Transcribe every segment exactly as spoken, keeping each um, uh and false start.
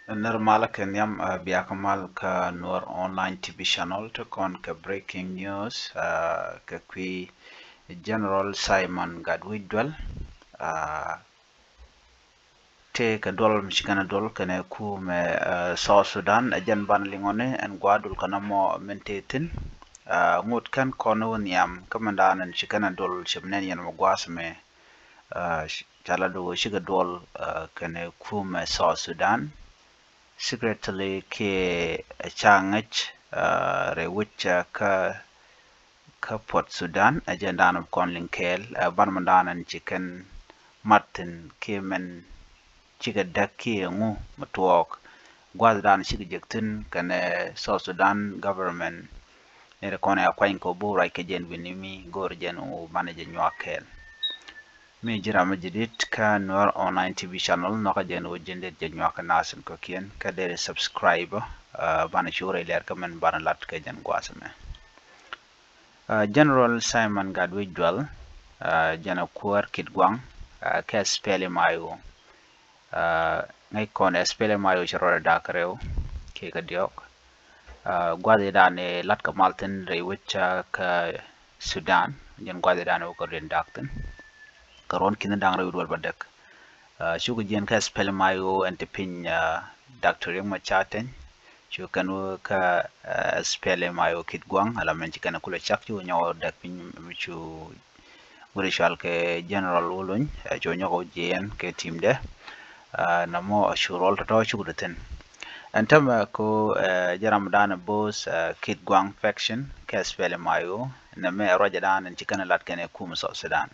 Nir malä kɛ nhiam, ah, bia kɛ mal kä Nuer Online T V channel ti kɔn kɛ breaking news, ah, kɛ kui̱ General Simon Gatwec Dual, ah, tëë kɛ duɔl mi ci kɛn a duɔl kɛnɛ kumɛ, ah, South Sudan. Ɛ jɛn banɛ liŋɔni ɛn gua̱a̱th duɔl kɛn a mɔ min tëë thi̱n. Ah, ŋot kɛn kɔn wä nhiam kä min da̱a̱n ɛn ci kɛn a duɔl cɛ bi nɛn yɛn mɔ gua̱a̱th mɛ. Ah, ca la do̱ cikɛ duɔl, ah, kɛnɛ kumɛ South Sudan. Secretly kiɛ ca ŋäc, ah, rɛy wec, ah, kä, kä Port Sudan, ɛ jɛn da̱a̱n kɔn liŋ kɛɛl, ah, ban mɛ da̱a̱n ɛn ci kɛn mat thi̱n kiɛ mɛn cikɛ däk kiɛ ŋu mɛ tuɔɔk. Gua̱a̱th da̱a̱n cikɛ jek thi̱n kɛnɛ South Sudan government. Ni ri kɔn ɛ kuany kɔ bo̱o̱ ruac kɛ jɛn wi̱ni mi go̱o̱r jɛn wä banɛ jɛ nyuak kɛɛl. Mi ji̱ ram mi ji̱ dit kä Nuer Online T V channel, nhɔkä jɛn wä ji̱n dit jɛ nyuak kɛ nasin kɔ̱kiɛn kä deri subscribe, ah, banɛ cu rɛy lɛr kä mɛn banɛ lat kɛ jɛn gua̱a̱th mɛ. Ah, General Simon Gatwec Dual, ah, jɛn a kuäär Kitgwang, ah, kɛ SPLM-IO. Ah, ŋäc kɔn SPLM-IO ci rɔɔdɛ da̱k rɛw kiɛ kɛ diɔ̱k. Ah, gua̱th i̱ da̱a̱n i̱ lat kɛ mal thi̱n rɛy wec, ah, kä Sudan, jɛn gua̱th i̱ da̱a̱n i̱ wä kɛ riɛn da̱k thi̱n. Kɛ ruɔ̱n ki̱n da̱ŋ rɛw duɔl bädäk. Ah, cukɛ jiɛn kä SPLM-IO ɛn ti piny, ah, Doctor Riek Machar Teny. Cu kɛn wä kä, ah, SPLM-IO Kitgwang, ala mɛn ci kɛn kulɛ cak cu nyɔk däk piny mi cu wä ri cual kɛ General Wuluny, ah, cu nyɔk wä jiɛn kɛ team dɛ. Ah, na mɔ a cu rɔl tɔtɔ cuk di thin. Ɛn tämɛ ko, ah, jɛ ram dan both, ah, Kitgwang faction kɛ SPLM-IO, nɛ mɛ ruac dan ɛn ci kɛn lat kɛn ɛ kum South Sudan.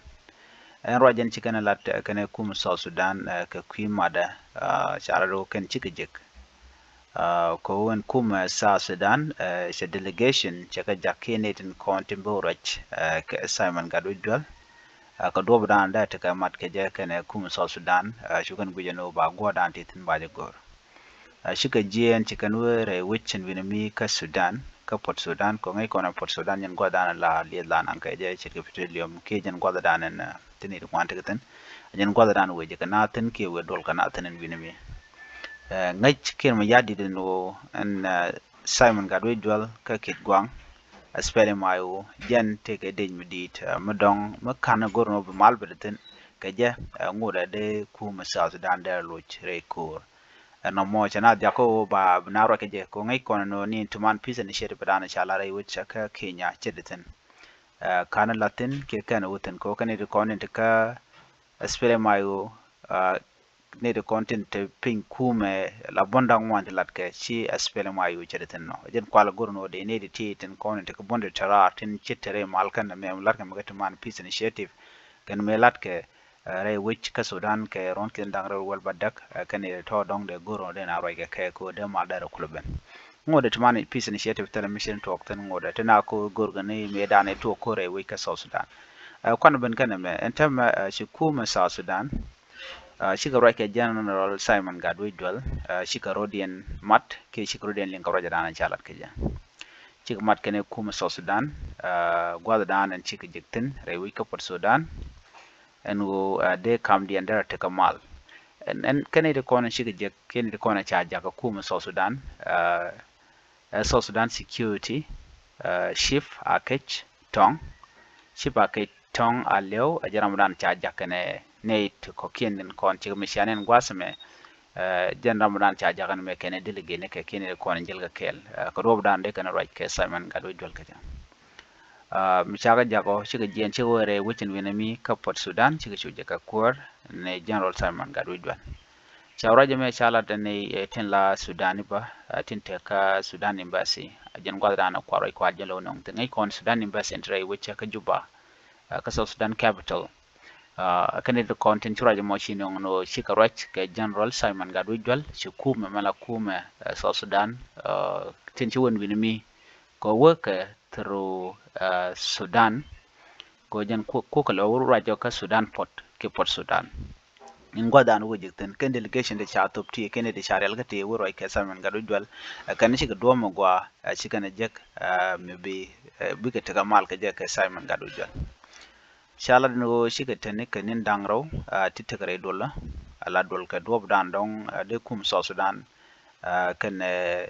Ɛn ruac ɛn ci kɛn lat, ah, kɛn ɛ kum South Sudan, ah, kɛ kui̱ madɛ, ah, ca rat wä kɛn cikɛ jek. Ah, kɛ ɣöö ɛn kumɛ South Sudan, ah, cɛ delegation cɛ kɛ jak kiɛ nɛy tin kɔn tin bi ruac, ah, kɛ Simon Gatwec Dual. Ah, kɛ duɔ̱p dan dee tekɛ mat kɛ jɛ kɛnɛ kumɛ South Sudan, ah, cu kɛn guic ɛn ɣöö ba guɔ̱ɔ̱r dan ti thi̱n ba jɛ go̱r. Ah, cikɛ jiɛɛn ci kɛn wee rɛy wec ɛn wi̱nɛ mi kä Sudan, kä Port Sudan, kɛ ŋäc kɔn ɛ Port Sudan jɛn gua̱th dan la lieth la naŋ kɛ jɛ ce̱tkɛ petroleum kiɛ jɛn gua̱th dan ɛn, ah, tin it ŋuan tekɛ thi̱n. Jɛn gua̱th dan wee jɛ kɛ na thi̱n kiɛ wee duɔl kɛ na thi̱n ɛn wi̱nɛ mi. Eh, ŋäc Kiir Mayardit ɛn ɣöö ɛn, eh, Simon Gatwec Dual kä Kitgwang, SPLM-IO, jɛn tëëkɛ dec mi di̱i̱t, eh, mi dɔ̱ŋ mi ka̱n go̱r ni ɣöö bi mal bɛ te thi̱n kɛ jɛ, eh, ŋot ɛ dee kumɛ South Sudan dee loc rɛy ko̱o̱r. Ɛn nɔmɔ cɛ na dhiak kä ɣöö ba bi na ruac kɛ jɛ kɛ ŋäc kɔn ɛn ɣöö ni ti man peace initiative dan ca la rɛy wec kä Kenya cɛ te thi̱n. Eh, ka̱n la thi̱n kiɛ kɛn wä thi̱n kɛ ɣöö kɛn ti kɔn in ti kä SPLM-IO, ah, nɛy ti kɔn tin te piny kumɛ la buɔ̱n da̱ŋ ŋuan ti latkɛ ci SPLM-IO cɛ ti thi̱n nɔ. Jɛn kual go̱r ni ɣöö dee nɛy ti ti tin kɔn tin te kä buɔ̱n ti te raar tin ci te rɛy mal kɛn mɛ latkɛ mɛ kɛ ti man peace initiative. Kɛn mɛ latkɛ, eh, rɛy wec kä Sudan kɛ ruɔ̱n ki̱n da̱ŋ rɛw wäl bädäk, eh, kɛn nɛy ti tɔ̱ dɔ̱ŋ dee go̱r ni ɣöö dee na ruac kɛ kɛ kɛ ɣöö dee mal dee rɛ kulɛ ben. Ŋot ti man peace initiative thilɛ mi cin tuɔɔk thi̱n ŋot ti na ko go̱r kɛ ni mëë dan i̱ tuɔɔk ko̱r rɛy wec kä South Sudan. Eh, kuan ben kɛn mɛ ɛn tɛmɛ, eh, ci kumɛ South Sudan, ah, cikɛ ruac kɛ General Simon Gatwec Dual, ah, cikɛ rɔ̱diɛn mat kiɛ cikɛ rɔ̱diɛn liŋ kɛ ruac dan ca lat kɛ jɛ. Cikɛ mat kɛnɛ kumɛ South Sudan, ah, gua̱th dan ɛn cikɛ jek thi̱n rɛy wec kä Port Sudan. Ɛn ɣöö, ah, dee kamdiɛn derɛ tekɛ mal. Ɛn, ɛn kɛnɛ ti kɔn cikɛ jek kɛnɛ ti kɔn ca jak kä kumɛ South Sudan, ah, eh, South Sudan Security, eh, Chief Akec Tong. Chief Akec Tong Alieu, eh, jɛn ram dan ca jak kɛnɛ nɛy ti kɔ̱kiɛn tin kɔn cikɛ mi cian ɛn gua̱a̱th mɛ, eh, jɛn ram dan ca jak ɛn mɛ kɛnɛ delegate ni kɛ kiɛn tin kɔn jɛl kɛ kɛɛl. Eh, kɛ duɔ̱p dan dee kɛnɛ ruac kɛ Simon Gatwec Dual kɛ jɛ. Ah, mi cakɛ jak ɔ cikɛ jiɛn cikɛ wee rɛy wec ɛn wi̱nɛ mi kä Port Sudan cikɛ cu jɛ kɛ kuäär ni General Simon Gatwec Dual. Ca ruac ɛmɛ ca lat ni, eh, tin la Sudan iba, eh, tin te kä Sudan Embassy. Jɛn gua̱th dan kua̱r ruac kua̱r jɛn lo̱w nɔŋ thi̱n ŋäc kɔn Sudan Embassy in te rɛy wec kä Juba, eh, kä South Sudan capital. Ah, kɛn ti kɔn tin ci ruac ɛmɔ ci nɔŋ nɔ cikɛ ruac kɛ General Simon Gatwec Dual ci kumɛ mɛ la kumɛ, eh, South Sudan, eh, tin ci wän wi̱ni mi kɔ wä kɛ through, eh, Sudan. Kɔ jɛn ku, kukɛ lɛ wä ruac jɔ kä Sudan Port kiɛ Port Sudan. In gua̱th dan wä jek thi̱n kɛn delegation ti ca thop ti kɛn ti ca riɛl kä ti wä ruac kɛ Simon Gatwec Dual. Eh, kɛn cikɛ duɔ̱ɔ̱m mi gua, eh, cikɛ ni jek, eh, mi bi, eh, bikɛ tekɛ mal kɛ jɛ kɛ Simon Gatwec Dual. Ca lat ni ɣöö cikɛ te ni kɛ ni̱n da̱ŋ rɛw, ah, ti tekɛ rɛy duɔl, ah, la duɔl kɛ duɔ̱p dan dɔ̱ŋ, ah, dee kum South Sudan. kɛnɛ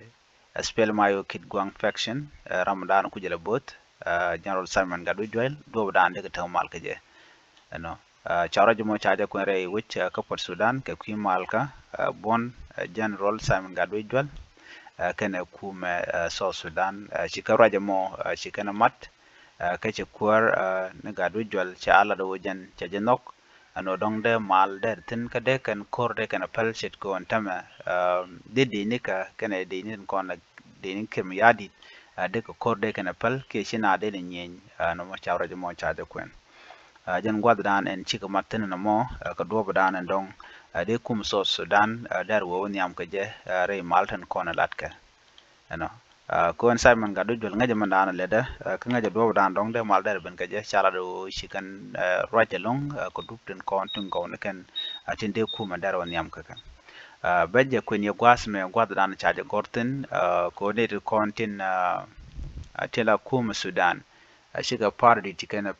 SPLM-IO Kitgwang faction, ram dan kucɛ lɛ bo̱o̱th, General Simon Gatwec Dual, duɔ̱ɔ̱p dan dee kɛ te mal kɛ jɛ. Ɛnɔ, ca ruac mɔ ca jɛ kuɛn rɛy wec kä Port Sudan kɛ kui̱ mal kä buɔ̱n General Simon Gatwec Dual kɛnɛ kumɛ South Sudan, ci kɛ ruac mɔ ci kɛn mat, kä ci kuäär ni Gatwec Dual ca lat wä jɛn ca jɛ nhɔk. Ɛn ɣöö dɔ̱ŋ dee mal dee thi̱n kä dee kɛn ko̱r dee kɛn päl ce̱tkɛ ɣöö ɛn tämɛ dee dicni kä kɛnɛ dicni tin kɔn dicni Kiir Mayardit, dee kɛ ko̱r dee kɛn päl kiɛ ci na dee ni nyieny. Nɔmɔ ca ruac mɔ ca jɛ kuɛn. Jɛn gua̱thdan ɛn cikɛ mat thi̱n nɔmɔ kɛ duɔ̱ɔ̱pdan ɛn dɔ̱ŋ dee kum South Sudan dee rɛ wee wä nhiam kɛ jɛ rɛy mal tin kɔn ɛ latkɛ. Ɛnɔ, kɛ ɣöö ɛn Simon Gatwec Dual ŋäcɛ mɛn da̱a̱n lɛtdä kä ŋäcɛ duɔ̱ɔ̱pdan dɔ̱ŋ dee mal dee rɛ ben kɛ jɛ ca lat ɣöö ci kɛn ruac ɛlɔ̱ŋ kɛ dup tin kɔn tin gɔw ni kɛn tin dee kumɛ dee rɛ wä nhiam kɛ kɛn. Bɛ jɛ kuën yɛ gua̱a̱th mɛ gua̱thdan ca jɛ gɔ̱r thi̱n kɛ ɣöö ni ti kɔn tin tin la kumɛ Sudan cikɛ party ti kɛn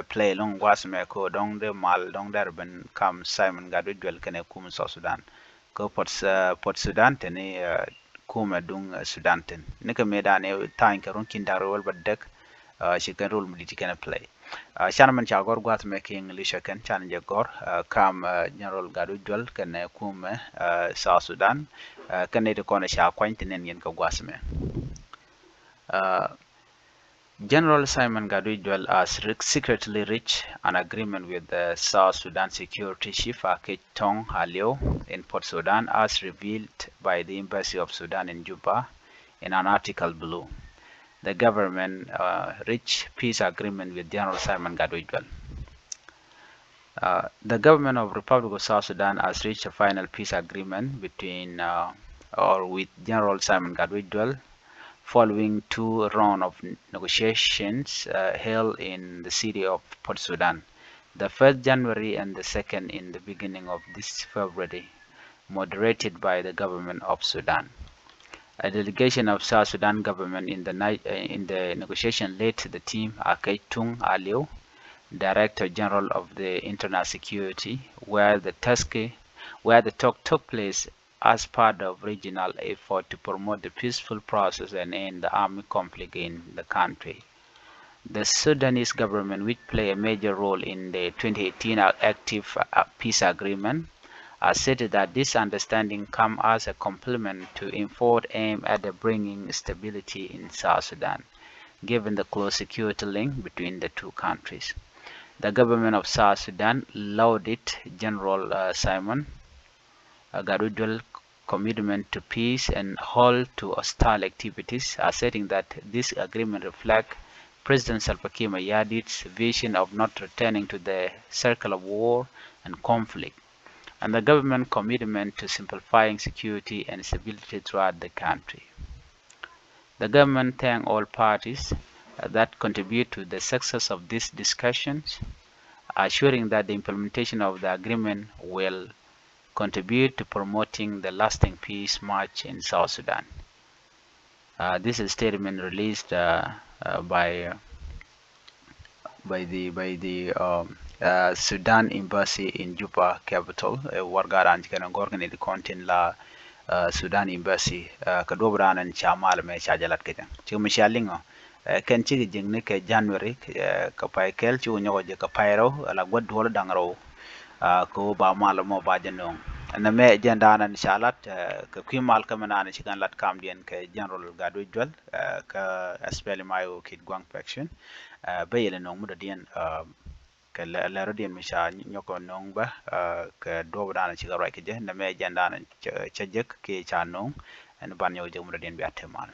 play ɛlɔ̱ŋ gua̱a̱th mɛ kɛ ɣöö dɔ̱ŋ dee mal dɔ̱ŋ dee rɛ ben kam Simon Gatwec Dual kɛnɛ kumɛ South Sudan. Kä Port Sudan teni kumɛ duŋ Sudan tin nikɛ mëë dan i̱ tha̱a̱ny kɛ run kin da̱k rɛw wäl bä däk. Ci kɛn rol mi di̱t ci kɛn play. Can mɛn ca gɔr gua̱th mɛ kiŋ lisha kɛn can jɛ gɔr kam General Gatwec Dual kɛnɛ kumɛ South Sudan kɛnɛ ti kɔn ca kuany ti nɛn yɛn kɛ gua̱th mɛ. General Simon Gatwec Dual has re- secretly reached an agreement with the South Sudan security chief Akec Tong Aliu in Port Sudan, as revealed by the Embassy of Sudan in Juba in an article below. The government uh, reached peace agreement with General Simon Gatwec Dual. Uh, the government of Republic of South Sudan has reached a final peace agreement between uh, or with General Simon Gatwec Dual following two rounds of negotiations uh, held in the city of Port Sudan, the first January and the second in the beginning of this February, moderated by the government of Sudan. A delegation of South Sudan government in the, ni- uh, in the negotiation led to the team Akec Tung Aliu, Director General of the Internal Security, where the Turkey, where the talk took place as part of regional effort to promote the peaceful process and end the army conflict in the country. The Sudanese government, which played a major role in the twenty eighteen active uh, peace agreement, has stated that this understanding comes as a complement to effort aimed at the bringing stability in South Sudan, given the close security link between the two countries. The government of South Sudan lauded General uh, Simon uh, Gatwec Dual commitment to peace and halt to hostile activities, asserting that this agreement reflects President Salva Kiir Mayardit's vision of not returning to the circle of war and conflict, and the government commitment to simplifying security and stability throughout the country. The government thanked all parties uh, that contribute to the success of these discussions, assuring that the implementation of the agreement will contribute to promoting the lasting peace march in South Sudan. Uh, this is a statement released uh, uh, by uh, by the by the um, uh, Sudan embassy in Juba capital. Uh, warga ran ci kɛn gɔr kɛn di kɔn tin la uh, Sudan embassy uh, kɛ duɔp ran ca mal mɛ ca jɛ lat kɛ jɛ. Ci mi ca liŋɔ uh, kɛn cik jiŋni kɛ January uh, kɛ pay kɛl ci wä nyɔkɔ jɛ kɛ pay rɛw ala guat duɔl daŋ rɛw. Uh, kɛ wä ba mal mɔ ba jɛ noŋ. Nɛ mɛ jɛn dan ca lat uh, kɛ kui̱ mal kɛ mɛ nan ci kɛn lat kam diɛn kɛ General Gatwec Dual uh, kɛ SPLM-IO Kitgwang faction. Uh, bɛ yɛlɛ noŋ mudɔ diɛn uh, kɛ lɛ- lɛrɔ diɛn mi ca nyɔkɔ noŋ bä uh, kɛ duɔp dan ci kɛ ruac kɛ jɛ. Nɛ mɛ jɛn dan ca- ca jek kɛ ca noŋ. Ɛn ban nyɔkɔ jek mudɔ diɛn bia te mal.